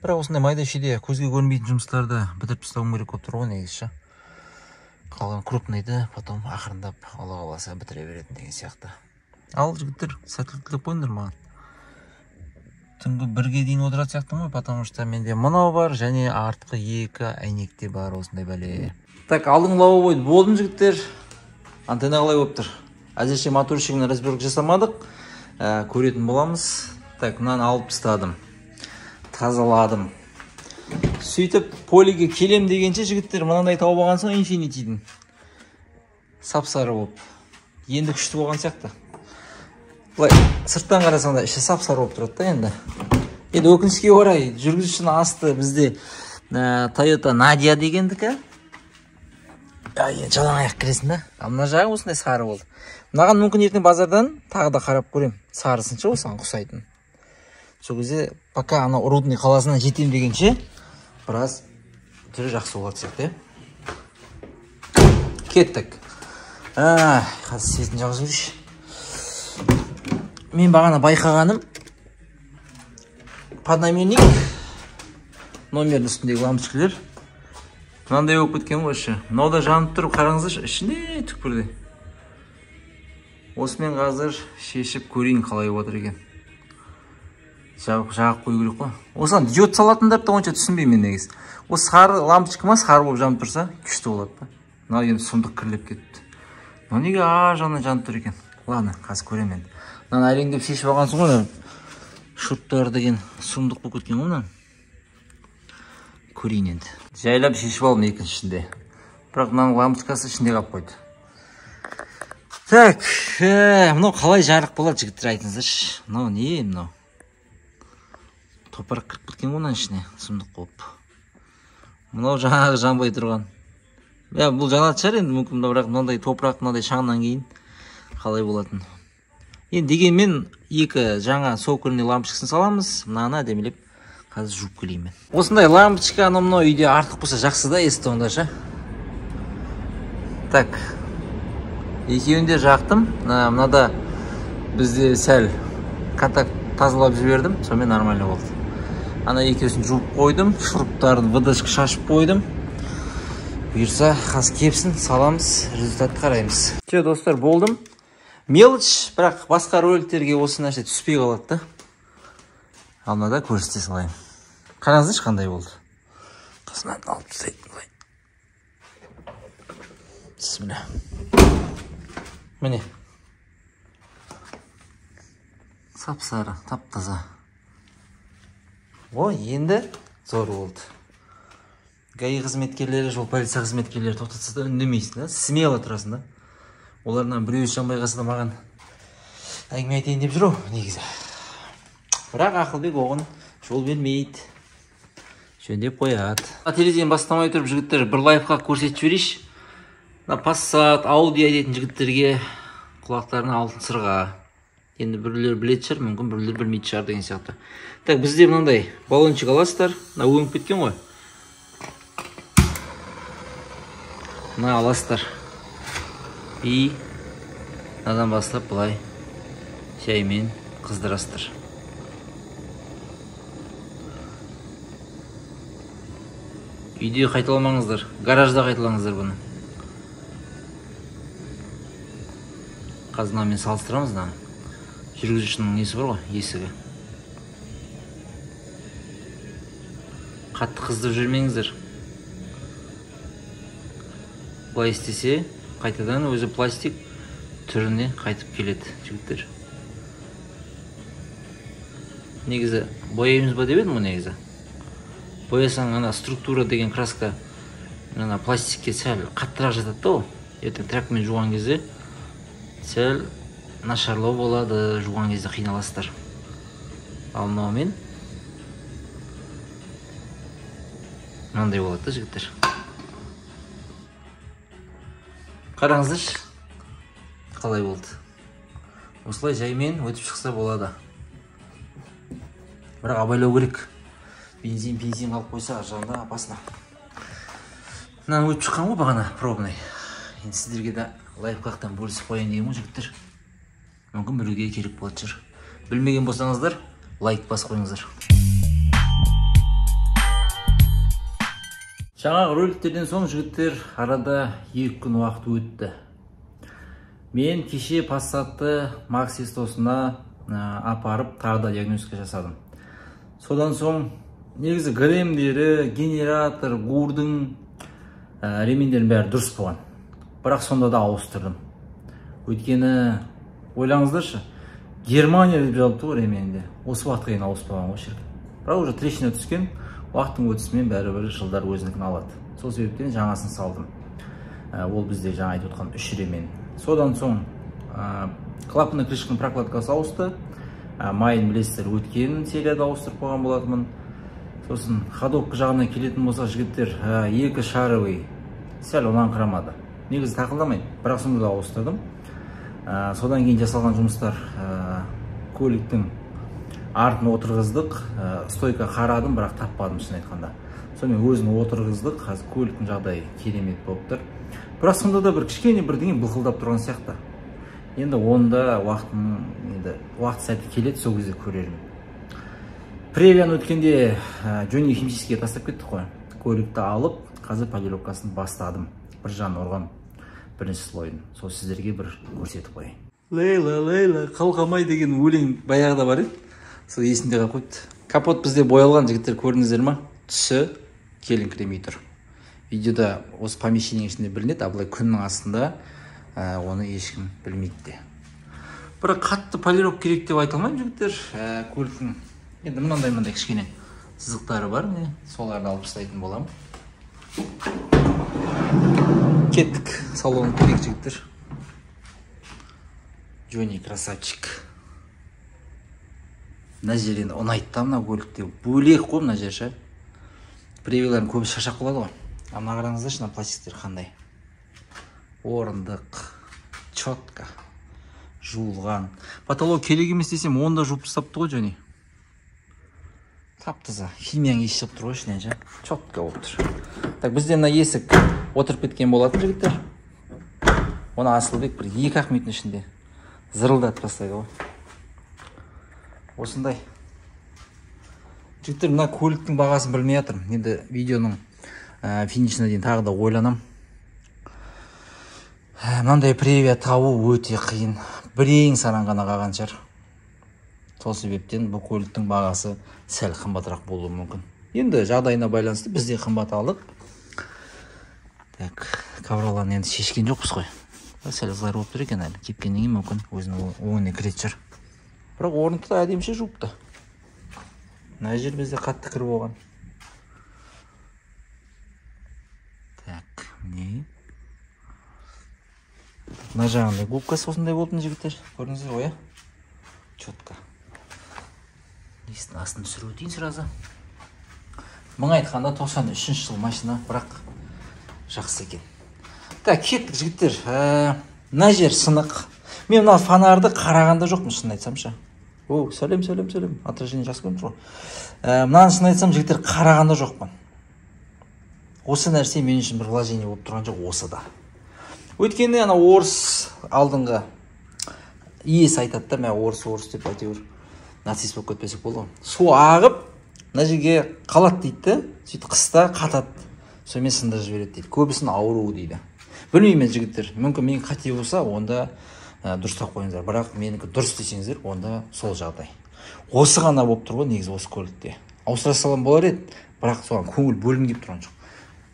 Бірақ осындай майда шүйде көзге көрінбейтін жұмыстарды бітіріп тастауым керек болып тұр ғой негізі. Қалған крупныйды потом ақырындап Алла қаласа бітіре беретін деген сияқты. Ал жігіттер, сәттілік тілеп қойыңдар маған. Түнгі 1-ге дейін отыратын сияқтымын ғой, потому что менде мынау бар және артқы екі әйнекте бар осындай бәле. Так, алдыңғы лобовойды болдым жігіттер. Антенна қалай болып тұр? Әзірше моторчигін разборка жасамадық. Көретін боламыз. Так, мынаны алып тастадым. Тазаладым. Сөйтіп полиге келем дегенше жігіттер мынандай тауып алған соң Infiniti'дің сап-сары болып. Енді күшті болған сияқты. Былай сырттан қарасаң да іші сап-сары болып тұрады да енді. Енді өкінішке орай жүргізушінің асты бізде Toyota Nadia дегендікі. Енді жалаң аяқ кіресің да. Ал мына жағы осындай сары болды. Мынаған мүмкін ертең базардан тағы да қарап көрем. Сарысынша осыған ұқсайтын. Сол кезде пока ана Рудный қаласына жетем дегенше біраз түрі жақсы болады сияқты. Кеттік. Қазір светін жағып жіберейінші. Мен бағана байқағаным подномерник номердің үстіндегі лампочкалар мынандай болып кеткен ғой іші. Мынау да жанып тұр, қараңыздаршы, ішінде түкпірде. Осымен қазір шешіп көрейін қалай болып жатыр екен. Жағып қою керек қой. Осыған диод салатындарды да онша түсінбеймін мен негізі. Осы сары лампочка ма, сары болып жанып тұрса, күшті болады да. Мынау енді сұмдық кірлеп кетіпті. Мынау неге ар жағынан жанып тұр екен? Ладно, қазір көремін енді. Мынаны әрең деп шешіп алғансың ғой, шуруптар деген сұмдық болып кеткен ғой мынаны. Көрейін енді. Жайлап шешіп алдым екіншісінде. Бірақ мынаның лампочкасы ішінде қалып қойды. Так, мынау қалай жарық болады, жігіттер, айтыңыздаршы. Мынау не мынау? Топырақ кіріп кеткен ғой мынаның ішіне, сұмдық болып. Мынау жаңағы жанбай тұрған. Иә, бұл жанатын шығар енді мүмкін, бірақ мынандай топырақ, мынандай шаңнан кейін қалай болатын. Енді дегенмен екі жаңа сокольный лампочкасын саламыз, мынаны әдемілеп қазір жуып келейін мен. Осындай лампочка анау мынау үйде артық болса жақсы да, есті онда ше. Так, екеуін де жақтым. Мынада бізде сәл контакт тазалап жібердім, сонымен нормально болды. Ана екеуісін жуып қойдым, шуруптарын ВДшка шашып қойдым. Бұйырса, қазір кепсін, саламыз, результатты қараймыз. Все, достар, болдым. Мелочь, бірақ басқа роликтерге осы нәрсе түспей қалады да. Ал мынада көрсете салайын. Қараңыздаршы қандай болды. Қасынан алып тастайын былай. Бісміллә. Міне. Сап-сары, тап-таза. О, енді зор болды. ГАИ қызметкерлері, жол полиция қызметкерлері тоқтатса да үндемейсің да, смело тұрасың да. Олардан біреуі жанбай қалса да маған әңгіме айтайын деп жүр ау негізі. Бірақ Ақылбек оған жол бермейді. Жөндеп қояды. Терезені бастамай тұрып жігіттер бір лайфхак көрсетіп жіберейінші. Мына Passat, Audi айдайтын жігіттерге құлақтарына алтын сырға. Енді біреулер білетін шығар, мүмкін біреулер білмейтін шығар деген сияқты. Так, бізде мынандай баллончик аласыздар. Мына өңіп кеткен ғой. Мына аласыздар. И мынадан бастап былай шаймен қыздырасыздар. Үйде қайталамаңыздар, гаражда қайталаңыздар бұны. Қазір мынамен салыстырамыз мынаны. Жүргізушінің несі бар ғой, есігі. Қатты қыздырып жүрмеңіздер. Былай істесе, қайтадан өзі пластик түріне қайтып келеді, жігіттер. Негізі бояймыз ба деп едім ғой негізі. Боясаң ана структура деген краска ана пластикке сәл қаттырақ жатады да ол. Ертең тряпкамен жуған кезде сәл нашарлау болады, жуған кезде қиналасыздар. Ал мынаумен мынандай болады да, жігіттер. Қараңыздаршы, қалай болды. Осылай жаймен өтіп шықса болады. Бірақ абайлау керек. Бензин қалып қойса ар жағында опасно. Мынаны өтіп шыққан ғой бағана пробный. Енді сіздерге де лайфхактан бөлісіп қояйын деген ғой, жігіттер. Мүмкін біреуге керек болатын шығар. Білмеген болсаңыздар, лайк басып қойыңыздар. Жаңағы роликтерден соң, жігіттер, арада 2 күн уақыт өтті. Мен кеше Passatты Макс СТО-сына апарып тағы да диагностика жасадым. Содан соң негізі ГРМ-дері, генератор, ГУРдың ремендерінің бәрі дұрыс болған. Бірақ сонда да ауыстырдым. Өйткені ойлаңыздаршы, Германия деп жазылыпты ғой ременде. Осы уақытқа дейін ауыспаған ғой шіркін. Бірақ уже трещина түскен, уақыттың өтісімен бәрібір жылдар өзінікін алады. Сол себептен жаңасын салдым. Ол бізде жаңа айтып отқан 3 ремен. Содан соң клапанный крышканың прокладкасы ауысты. Майын білесіздер, өткен серияда ауыстырып қойған болатынмын. Сосын ходовка жағына келетін болсақ, жігіттер, 2 шаровый сәл ұнаңқырамады. Негізі тақылдамайды, бірақ сонда да ауыстырдым. Содан кейін жасалған жұмыстар, көліктің артын отырғыздық, стойка қарадым, бірақ таппадым шын айтқанда. Сонымен өзін отырғыздық, қазір көліктің жағдайы керемет болып тұр. Бірақ сонда да бір кішкене бірдеңе былқылдап тұрған сияқты. Енді онда уақыт сәті келеді, сол кезде көрермін. Превияны өткенде жөне химчисткеге тастап кеттік қой. Көлікті алып, қазір полировкасын бастадым. Бір жан ұрған бірінші слойын. Сол сіздерге бір көрсетіп қояйын. Лейла, Лейла, қалқамай деген өлең баяғыда бар еді. Сол есімде қалып қойыпты. Капот бізде боялған, жігіттер, көрдіңіздер ма? Түсі келіңкіремей тұр. Видеода осы помещениенің ішінде білінеді, а былай күннің астында оны ешкім білмейді де. Бірақ қатты полировка керек деп айта алмаймын, жігіттер. Көліктің енді мынандай кішкене сызықтары бар, міне, соларды алып тастайтын боламын. Кеттік, салон керек, жігіттер. Джонни красавчик. Мына жер енді ұнайды да мына көлікте. Бөлек қой мына жер ше. Превьюлардың көбісі шаршап қалады ғой. А мына қараңыздаршы, мына пластиктер қандай. Орындық четко жуылған. Потолок керек емес десем, оны да жуып тастапты ғой Джонни. Тап-таза. Химияң иісі шығып тұр ғой ішінен ше. Четко болып тұр. Так, бізде мына есік отырып кеткен болатын, жігіттер. Оны Асылбек бір 2-ақ минуттың ішінде зырылдатып тастайды ғой. Осындай. Жігіттер, мына көліктің бағасын білмей жатырмын. Енді видеоның финишіне дейін тағы да ойланам. Мынандай превия табу өте қиын. Бірең саран ғана қалған шығар. Сол себептен бұл көліктің бағасы сәл қымбатырақ болуы мүмкін. Енді жағдайына байланысты біз де қымбат алдық. Так, ковроланы енді шешкен жоқпыз ғой. Сәл ызғар болып тұр екен әлі. Кепкеннен кейін мүмкін өзінің өңіне кіретін шығар. Бірақ орынды да әдеміше жуыпты. Мына жер бізде қатты кір болған. Так, міне. Мына жағында губкасы осындай болды, жігіттер. Көрдіңіздер ғой, иә? Четко. Есіктің астын түсіріп өтейін сразу. Мың айтқанда 93-ші жыл машина, бірақ жақсы екен. Так, кеттік, жігіттер. Мына жер сынық. Мен мына фонарды қарағанда жоқпын, шынын айтсам ше. О, сәлем, сәлем, сәлем. Отражение жақсы көрініп тұр ғой. Мынаны шынын айтсам, жігіттер, қарағанда жоқпын. Осы нәрсе мен үшін бір вложение болып тұрған жоқ осы да. Өйткені ана орыс алдыңғы иесі айтады да, мә орыс орыс деп әйтеуір нацист болып кетпесек болды ғой. Су ағып мына жерге қалады дейді де, сөйтіп қыста қатады, сонымен сындырып жібереді дейді. Көбісін ауру дейді. Білмеймін жігіттер, мүмкін мен қате болса, онда дұрыстап қойыңыздар. Бірақ менікі дұрыс десеңіздер, онда сол жағдай. Осы ғана болып тұр ғой негізі осы көлікте. Ауыстыра салам болар еді, бірақ соған көңіл бөлгім келіп тұрған жоқ.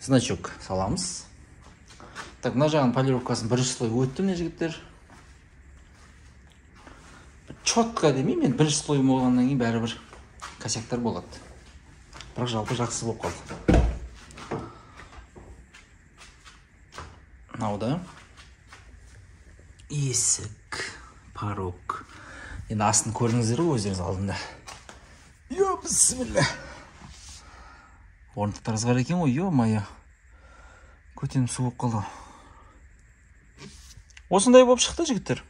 Значок саламыз. Так, мына жағының полировкасын бірінші слой өтті міне, жігіттер. Четко демеймін, мен бірінші слой болғаннан кейін бәрібір косяктар болады. Бірақ жалпы жақсы болып қалды. Мынау да есік, порог. Енді астын көрдіңіздер ғой өздеріңіз алдында. Йо, бісміллә. Орындықтар ызғар екен ғой, ё-моё. Көтеніп су болып қалды. Осындай болып шықты, жігіттер.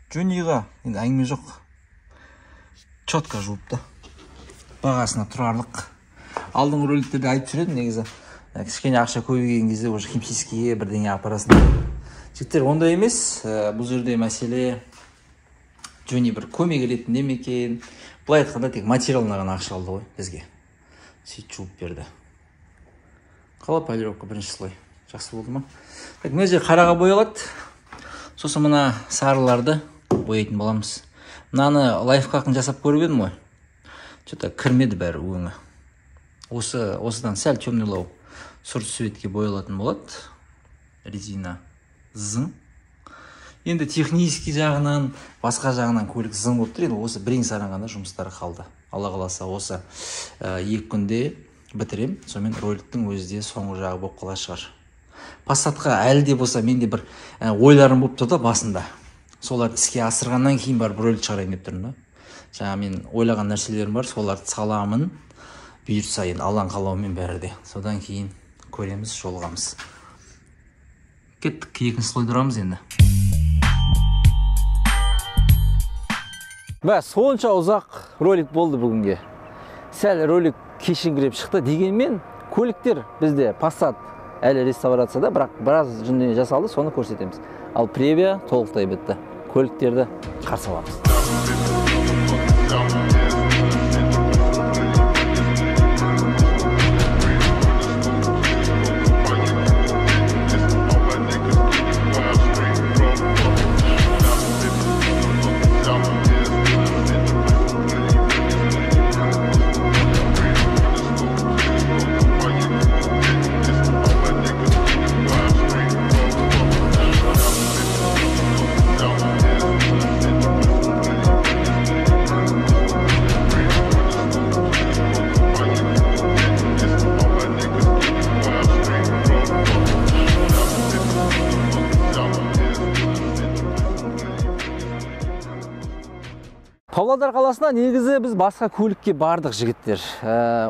Джонниға енді әңгіме жоқ. Четко жуыпты. Бағасына тұрарлық. Алдыңғы роликтерде айтып жүр едім негізі. Кішкене ақша көбейген кезде уже химчисткіге бірдеңе апарасың. Жігіттер, ондай емес. Бұл жерде мәселе Джонни бір көмек ретінде ме екен? Былай айтқанда тек материалына ғана ақша алды ғой бізге. Сөйтіп жуып берді. Қалай полировка бірінші слой? Жақсы болды ма? Так, мына жер қараға боялады. Сосын мына сарыларды бояйтын боламыз. Мынаны лайфхакын жасап көріп едім ғой. Что-то кірмеді бәрі өңі. Осыдан сәл темныйлау сұр цветке боялатын болады. Резина зың. Енді технический жағынан, басқа жағынан көлік зың болып тұр. Енді осы бірең саран ғана жұмыстары қалды. Алла қаласа осы 2 күнде бітірем. Сонымен роликтің өзі де соңғы жағы болып қала шығар. Пассатқа әлі де болса менде бір ойларым болып тұр да басында. Соларды іске асырғаннан кейін барып ролик шығарайын деп тұрмын да. Жаңа мен ойлаған нәрселерім бар, соларды саламын. Бұйыртса енді Алланың қалауымен бәрі де. Содан кейін көреміз, жолығамыз. Кеттік, екінші слойды ұрамыз енді. Мә, сонша ұзақ ролик болды бүгінге. Сәл ролик кешіңкіреп шықты дегенмен көліктер бізде Passat әлі реставрацияда, бірақ біраз жөндеу жасалды, соны көрсетеміз. Ал превия толықтай бітті. Көліктерді қарсы аламыз. Павлодар қаласына негізі біз басқа көлікке бардық, жігіттер.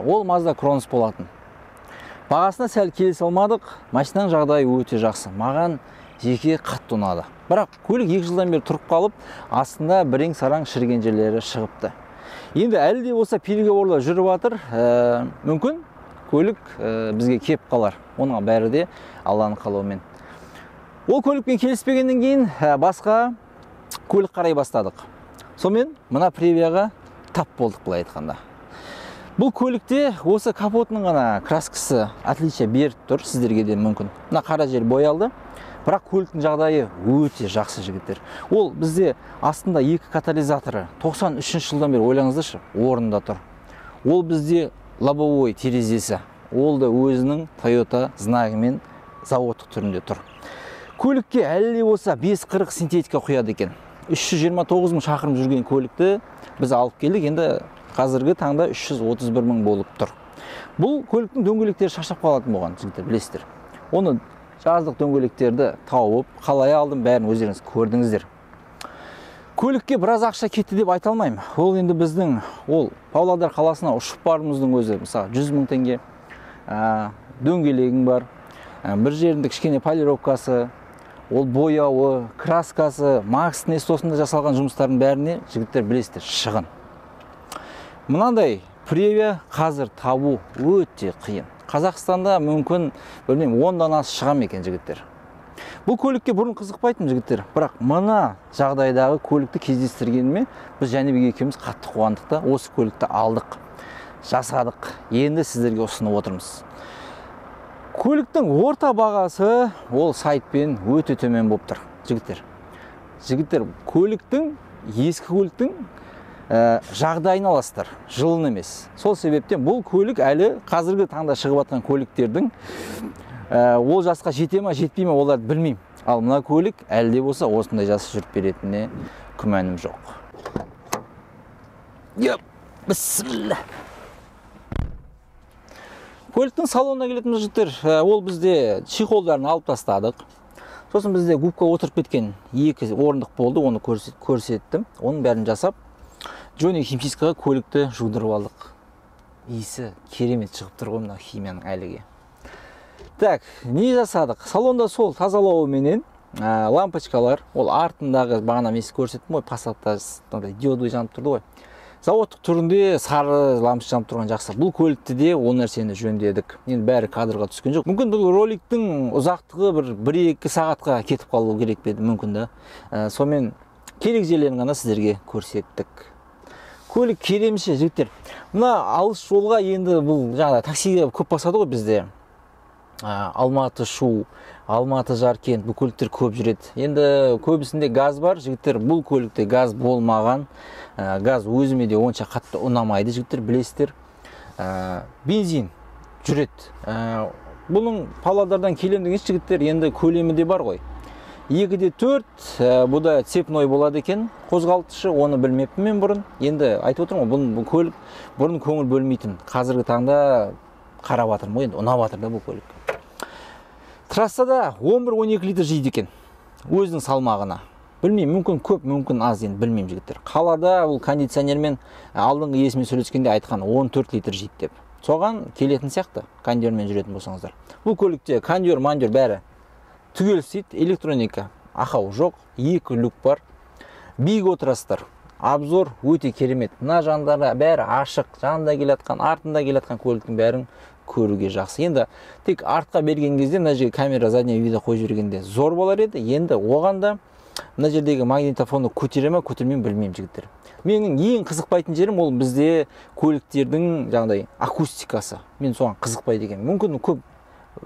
Ол Mazda Кронос болатын. Бағасына сәл келісе алмадық. Машинаның жағдайы өте жақсы. Маған жеке қатты ұнады. Бірақ көлік 2 жылдан бері тұрып қалып, астында бірең-сараң шіріген жерлері шығыпты. Енді әлі де болса переговорлар жүріп жатыр. Мүмкін көлік бізге кеп қалар. Оның бәрі де Алланың қалауымен. Ол көлікпен келіспегеннен кейін басқа көлік қарай бастадық. Сонымен мына Превияға тап болдық, былай айтқанда. Бұл көлікте осы капотының ғана краскасы отличие беріп тұр, сіздерге де мүмкін. Мына қара жер боялды, бірақ көліктің жағдайы өте жақсы, жігіттер. Ол бізде астында 2 катализаторы 93 жылдан бері, ойлаңыздаршы, орнында тұр. Ол бізде лобовой терезесі, ол да өзінің Toyota знагымен заводтық түрінде тұр. Көлікке әлі де болса 5.40 синтетика құяды екен. 329 мың шақырым жүрген көлікті біз алып келдік, енді қазіргі таңда 331 мың болып тұр. Бұл көліктің дөңгелектері шаршап қалатын болған, жігіттер, білесіздер. Оны жаздық дөңгелектерді тауып, қалай алдым, бәрін өздеріңіз көрдіңіздер. Көлікке біраз ақша кетті деп айта алмаймын. Ол енді біздің, ол Павлодар қаласына ұшып баруымыздың өзі, мысалы, 100 мың теңге, дөңгелегің бар, бір жерінде кішкене полировкасы, ол бояуы, краскасы, Макстың СТО-сында жасалған жұмыстардың бәріне, жігіттер, білесіздер, шығын. Мынандай Превия қазір табу өте қиын. Қазақстанда мүмкін, білмеймін, 10 данасы шыға ма екен, жігіттер. Бұл көлікке бұрын қызықпайтын, жігіттер, бірақ мына жағдайдағы көлікті кездестіргеніме біз Жәнібек екеуміз қатты қуандық та, осы көлікті алдық, жасадық. Енді сіздерге ұсынып отырмыз. Көліктің орта бағасы ол сайтпен өте төмен болып тұр, жігіттер. Жігіттер, көліктің, ескі көліктің жағдайын аласыздар, жылын емес. Сол себептен бұл көлік әлі қазіргі таңда шығып жатқан көліктердің ол жасқа жете ма, жетпей ма, оларды білмеймін. Ал мына көлік әлі де болса осындай жасы жүріп беретініне күмәнім жоқ. Еп, бісміллә. Көліктің салонына келетін жігіттер, ол бізде чехолдарын алып тастадық. Сосын бізде губка отырып кеткен 2 орындық болды, оны көрсеттім. Оның бәрін жасап, Джонни химчисткаға көлікті жудырып алдық. Иісі керемет шығып тұр ғой мына химияның әліге. Так, не жасадық? Салонда сол тазалауменен лампочкалар, ол артындағы бағана мен сізге көрсеттім ғой, Passatта мынандай диодый жанып тұрды ғой. Заводтық түрінде сары лампочка жанып тұрған жақсы. Бұл көлікті де ол нәрсені жөндедік. Енді бәрі кадрға түскен жоқ. Мүмкін бұл роликтің ұзақтығы бір 1-2 сағатқа кетіп қалу керек пе еді, мүмкін да. Сонымен керек жерлерін ғана сіздерге көрсеттік. Көлік керемше, жігіттер. Мына алыс жолға енді бұл жаңағыдай таксиге көп басады ғой бізде. Алматы Шу, Алматы Жаркент, бұл көліктер көп жүреді. Енді көбісінде газ бар, жігіттер, бұл көлікте газ болмаған. Газ өзіме де онша қатты ұнамайды, жігіттер, білесіздер. Бензин жүреді. Бұның Павлодардан келем деген жігіттер, енді көлемі де бар ғой. 2,4, бұ да цепной болады екен, қозғалтқышы, оны білмеппін мен бұрын. Енді айтып отырмын ғой, бұл көлік бұрын көңіл бөлмейтін. Қазіргі таңда қарап жатырмын ғой, енді ұнап жатыр да бұл көлік. Трассада 11-12 литр жейді екен өзінің салмағына. Білмеймін, мүмкін көп, мүмкін аз, енді білмеймін, жігіттер. Қалада ол кондиционермен алдыңғы иесімен сөйлескенде айтқан 14 литр жейді деп. Соған келетін сияқты, кондиционермен жүретін болсаңыздар. Бұл көлікте кондиор, мандиор бәрі түгел істейді, электроника ақау жоқ, 2 люк бар. Биік отырасыздар. Обзор өте керемет. Мына жандары бәрі ашық, жанында келатқан, артында келатқан көліктің бәрін көруге жақсы. Енді тек артқа берген кезде мына жерге камера заднего вида қойып жібергенде зор болар еді. Енді оған да мына жердегі магнитофонды көтере ме, көтермей ме білмеймін, жігіттер. Менің ең қызықпайтын жерім ол бізде көліктердің жаңағыдай акустикасы. Мен соған қызықпайды екенмін. Мүмкін көп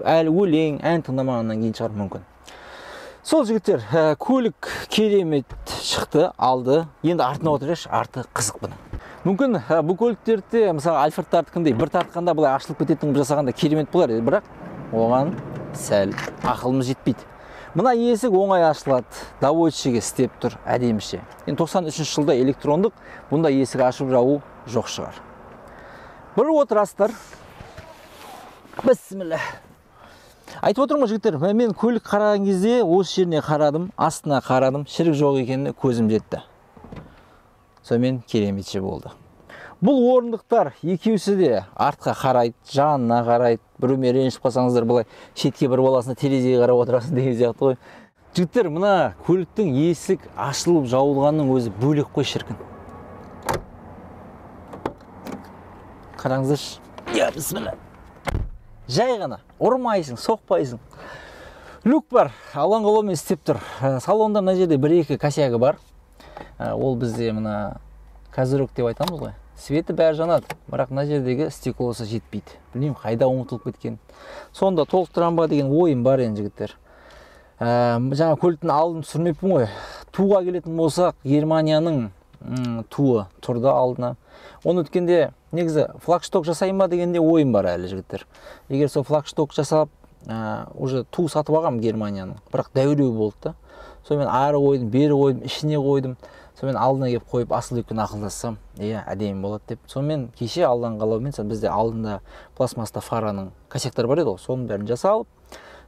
әлі өлең, ән тыңдамағаннан кейін шығар мүмкін. Сол жігіттер, көлік керемет шықты, алды. Енді артына отырайықшы, арты қызық бұның. Мүмкін бұл көліктерде, мысалы, Альфредтардікіндей бір тартқанда былай ашылып кететін қылып жасағанда керемет болар еді, бірақ оған сәл ақылымыз жетпейді. Мына есік оңай ашылады, доводчигі істеп тұр, әдеміше. Енді 93 жылда электрондық, бұнда есік ашып жабу жоқ шығар. Бір отырасыздар. Бісміллә. Айтып отырмын ғой, жігіттер, мен көлік қараған кезде осы жеріне қарадым, астына қарадым, шірік жоқ екеніне көзім жетті. Сонымен кереметше болды. Бұл орындықтар екеусі де артқа қарайды, жанына қарайды. Біреумен ренжіп қалсаңыздар, былай шетке бір баласына терезеге қарап отырасың деген сияқты ғой. Жігіттер, мына көліктің есік ашылып жабылғанның өзі бөлек қой шіркін. Қараңыздаршы. Я бісміллә. Жай ғана, ұрмайсың, соқпайсың. Люк бар, алланың қалауымен істеп тұр. Салонда мына жерде бір-екі косягі бар. Ол бізде мына козырек деп айтамыз ғой. Светі бәрі жанады, бірақ мына жердегі стеклосы жетпейді. Білмеймін, қайда ұмытылып кеткен. Сонда толықтырам ба деген ойым бар енді, жігіттер. Жаңа көліктің алдын түсірмеппін ғой. Туға келетін болсақ, Германияның туы тұрды алдына. Оны өткенде негізі флагшток жасайын ба дегенде ойым бар әлі, жігіттер. Егер сол флагшток жасап, уже ту сатып алғам Германияның, бірақ дәуіреу болды да. Сонымен ары қойдым, бері қойдым, ішіне қойдым. Сонымен алдына келіп қойып, Асылбекпен ақылдассам, иә, әдемі болады деп. Сонымен кеше алдан қалаумен, бізде алдында пластмасста фараның косяктары бар еді ғой, соның бәрін жасалып,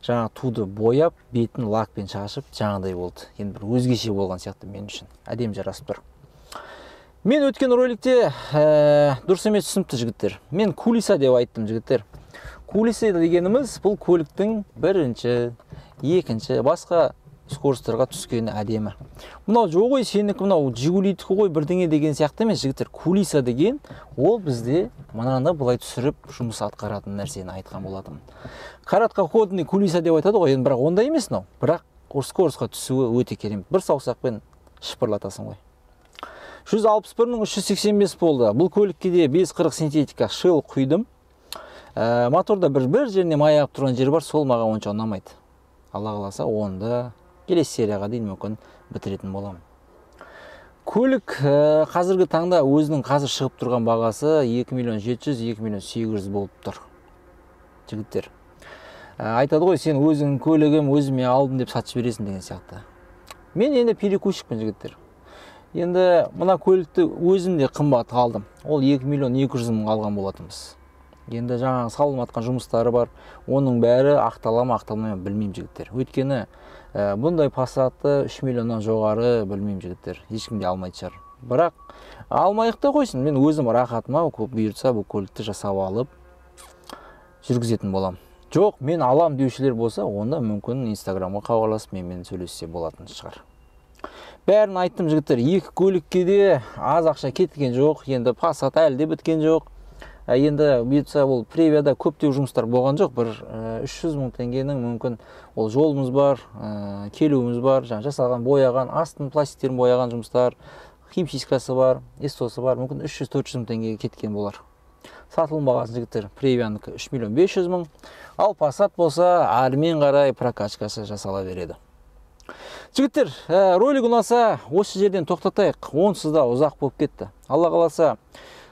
жаңа туды бояп, бетін лакпен шашып, жаңағыдай болды. Енді бір өзгеше болған сияқты мен үшін. Әдемі жарасып тұр. Мен өткен роликте дұрыс емес түсініпті, жігіттер. Мен кулиса деп айттым, жігіттер. Кулиса дегеніміз бұл көліктің бірінші, екінші, басқа скоростарға түскені әдемі. Мынау жоқ ой, сенікі мынау Жигулитікі ғой бірдеңе деген сияқты емес, жігіттер. Кулиса деген ол бізде мынаны былай түсіріп жұмыс атқаратын нәрсені айтқан болатынмын. Короткоходный кулиса деп айтады ғой, енді бірақ ондай емес мынау. Бірақ скоростқа түсуі өте керемет. Бір саусақпен шыпырлатасың ғой. 161 385 болды. Бұл көлікке де 5.40 синтетика шел құйдым. Моторда бір жеріне май ағып тұрған жері бар, сол маған онша ұнамайды. Алла қаласа, онда келесі серияға дейін мүмкін бітіретін боламын. Көлік қазіргі таңда өзінің қазір шығып тұрған бағасы 2 миллион 700, 2 миллион 800 болып тұр. Жігіттер, айтады ғой, сен өзің көлігім, өзіме алдым деп сатып жібересің деген сияқты. Мен енді перекупщикпін, жігіттер. Енді мына көлікті өзім де қымбат алдым. Ол 2 миллион 200 мың алған болатынбыз. Енді жаңағы салынып жатқан жұмыстары бар. Оның бәрі ақтала ма, ақталмай ма білмеймін, жігіттер. Өйткені бұндай Passatты 3 миллионнан жоғары білмеймін, жігіттер. Ешкім де алмайтын шығар. Бірақ алмайық та қойсын. Мен өзім рахатыма көп бұйыртса бұл көлікті жасап алып жүргізетін боламын. Жоқ, мен алам деушілер болса, онда мүмкін Инстаграмға хабарласып менімен сөйлессе болатын шығар. Бәрін айттым, жігіттер. Екі көлікке де аз ақша кеткен жоқ. Енді Passat әлі де біткен жоқ. Енді бұйыртса ол премияда көптеу жұмыстар болған жоқ. Бір 300 мың теңгенің мүмкін ол жолымыз бар, келуіміз бар, жаңа жасалған, бояған, астын пластиктерін бояған жұмыстар, химчисткасы бар, СТО-сы бар, мүмкін 300-400 мың теңгеге кеткен болар. Сатылым бағасы, жігіттер, премиянікі 3 миллион 500 мың, ал Passat болса, әрмен қарай прокачкасы жасала береді. Жігіттер, ролик ұнаса, осы жерден тоқтатайық. Онсыз да ұзақ болып кетті. Алла қаласа,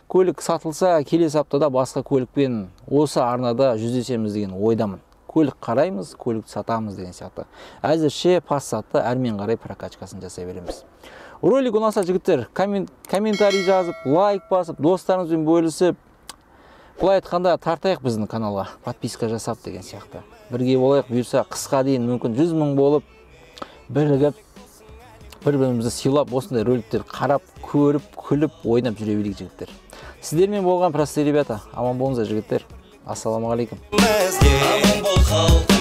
көлік сатылса, келесі аптада басқа көлікпен осы арнада жүздесеміз деген ойдамын. Көлік қараймыз, көлік сатамыз деген сияқты. Әзірше Passatты әрмен қарай прокачкасын жасай береміз. Ролик ұнаса, жігіттер, комментарий жазып, лайк басып, достарыңызбен бөлісіп, былай айтқанда тартайық біздің каналға, подписка жасап деген сияқты. Бірге болайық, бұйырса қысқа дейін мүмкін 100 мың болып, бірігіп, бір-бірімізді сыйлап, осындай роликтер қарап, көріп, күліп, ойнап жүре берейік, жігіттер. Сіздермен болған Простые ребята. Аман болыңыздар, жігіттер. Ассалаумағалейкум. Аман бол, халқым.